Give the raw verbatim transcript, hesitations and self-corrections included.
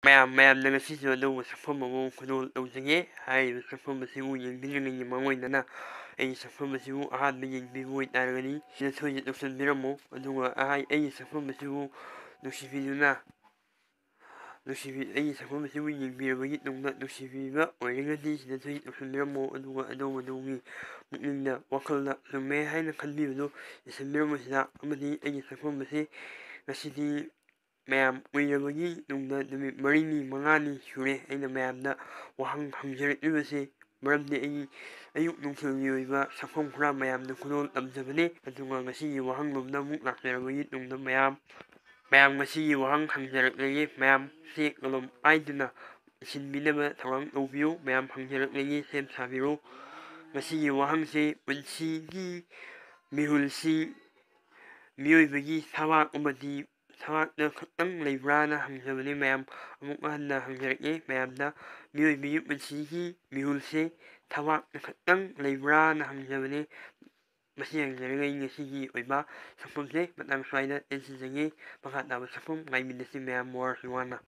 ꯃꯌꯥꯝ ꯃꯌꯥꯝꯗ ꯉꯁꯤꯁꯨ ꯑꯅꯧꯕ ꯁꯛꯐꯝ ꯑꯃ ꯈꯨꯗꯣꯜ ꯇꯧꯖꯒꯦ꯫ ꯍꯥꯏꯔꯤꯕ ꯁꯛꯐꯝ ꯑꯁꯤꯕꯨ ꯌꯦꯡꯕꯤꯗ꯭ꯔꯤꯉꯩꯒꯤ ꯃꯥꯡꯑꯣꯏꯅꯅ ꯑꯩꯒꯤ ꯁꯛꯐꯝ ꯑꯁꯤꯕꯨ ꯑꯍꯥꯟꯕ ꯌꯦꯡꯕꯤꯕ ꯑꯣꯏꯇꯥꯔꯒꯗꯤ ꯁꯤꯗ ꯁꯣꯏꯗꯅ ꯇꯧꯁꯟꯕꯤꯔꯝꯃꯨ꯫ ꯑꯗꯨꯒ ꯑꯍꯥꯏ-, ꯑꯩꯒꯤ ꯁꯛꯐꯝ ꯑꯁꯤꯕꯨ ꯅꯨꯡꯁꯤꯕꯤꯗꯨꯅ ꯅꯨꯡꯁꯤꯕꯤ-, ꯑꯩꯒꯤ ꯁꯛꯐꯝ ꯑꯁꯤꯕꯨ ꯌꯦꯡꯕꯤꯔꯕꯒꯤ ꯇꯨꯡꯗ ꯅꯨꯡꯁꯤꯕꯤꯕ ꯑꯣꯏꯔꯒꯗꯤ ꯁꯤꯗ ꯁꯣꯏꯗꯅ ꯇꯧꯁꯟꯕꯤꯔꯝꯃꯨ꯫ ꯑꯗꯨꯒ ꯑꯗꯣꯝ ꯑꯗꯣꯝꯒꯤ ꯄꯨꯛꯅꯤꯡꯗ ꯋꯥꯈꯜꯗ ꯆꯨꯝꯃꯦ ꯍꯥꯏꯅ ꯈꯟꯕꯤꯕꯗꯨ ꯏꯁꯤꯟꯕꯤꯔꯝꯃꯨ ꯁꯤꯗ꯫ ꯑꯃꯗꯤ ꯑꯩꯒꯤ ꯁꯛꯐꯝ ꯑꯁꯤ ꯉꯁꯤꯗꯤ ꯃꯌꯥꯝ ꯎꯏꯔꯕꯒꯤ ꯇꯨꯡꯗ ꯅꯨꯃꯤꯠ ꯃꯔꯤꯅꯤ ꯃꯉꯥꯅꯤ ꯁꯨꯔꯦ ꯑꯩꯅ ꯃꯌꯥꯝꯗ ꯋꯥꯍꯪ ꯍꯪꯖꯔꯛꯂꯤꯕꯁꯤ꯫ ꯃꯔꯝꯗꯤ ꯑꯩ ꯑꯌꯨꯛ ꯅꯨꯡꯊꯤꯜꯒꯤ ꯑꯣꯏꯕ ꯁꯛꯐꯝ ꯈꯔ ꯃꯌꯥꯝꯗ ꯈꯨꯗꯣꯜ ꯇꯝꯖꯕꯅꯤ꯫ ꯑꯗꯨꯒ ꯉꯁꯤꯒꯤ ꯋꯥꯍꯪꯂꯣꯝꯗ ꯑꯃꯨꯛ ꯂꯥꯛꯆꯔꯕꯒꯤ ꯇꯨꯡꯗ ꯃꯌꯥꯝ, ꯃꯌꯥꯝ ꯉꯁꯤꯒꯤ ꯋꯥꯍꯪ ꯍꯪꯖꯔꯛꯂꯒꯦ꯫ ꯃꯌꯥꯝꯁꯤ ꯀꯂꯣꯝ ꯄꯥꯏꯗꯨꯅ ꯏꯁꯤꯟꯕꯤꯅꯕ ꯊꯧꯔꯥꯡ ꯇꯧꯕꯤꯌꯨ꯫ ꯃꯌꯥꯝ ꯍꯪꯖꯔꯛꯂꯒꯦ, ꯁꯦꯝ ꯁꯥꯕꯤꯔꯣ꯫ ꯉꯁꯤꯒꯤ ꯋꯥꯍꯪꯁꯤ ꯄꯨꯟꯁꯤꯒꯤ ꯃꯤꯍꯨꯜꯁꯤ ꯃꯤꯑꯣꯏꯕꯒꯤ ꯊꯕꯥꯛ ꯑꯃꯗꯤ ꯊꯕꯥꯛꯇ ꯈꯛꯇꯪ ꯂꯩꯕ꯭ꯔꯥꯅ ꯍꯪꯖꯕꯅꯤ ꯃꯌꯥꯝ꯫ ꯑꯃꯨꯛ ꯍꯟꯅ ꯍꯪꯖꯔꯛꯏ ꯃꯌꯥꯝꯗ, ꯃꯤꯑꯣꯏꯕꯒꯤ ꯄꯨꯟꯁꯤꯒꯤ ꯃꯤꯍꯨꯜꯁꯦ ꯊꯕꯥꯛꯇ ꯈꯛꯇꯪ ꯂꯩꯕ꯭ꯔꯥꯅ ꯍꯪꯖꯕꯅꯤ꯫ ꯃꯁꯤ ꯍꯪꯖꯔꯒ ꯑꯩ ꯉꯁꯤꯒꯤ ꯑꯣꯏꯕ ꯁꯛꯐꯝꯁꯦ ꯃꯇꯥꯡ ꯁ꯭ꯋꯥꯏꯗ ꯇꯦꯟꯁꯤꯟꯖꯒꯦ꯫ ꯃꯈꯥ ꯇꯥꯕ ꯁꯛꯐꯝ ꯉꯥꯏꯃꯤꯟꯅꯁꯤ ꯃꯌꯥꯝ꯫ ꯋꯥꯔꯁꯨ ꯋꯥꯅ꯫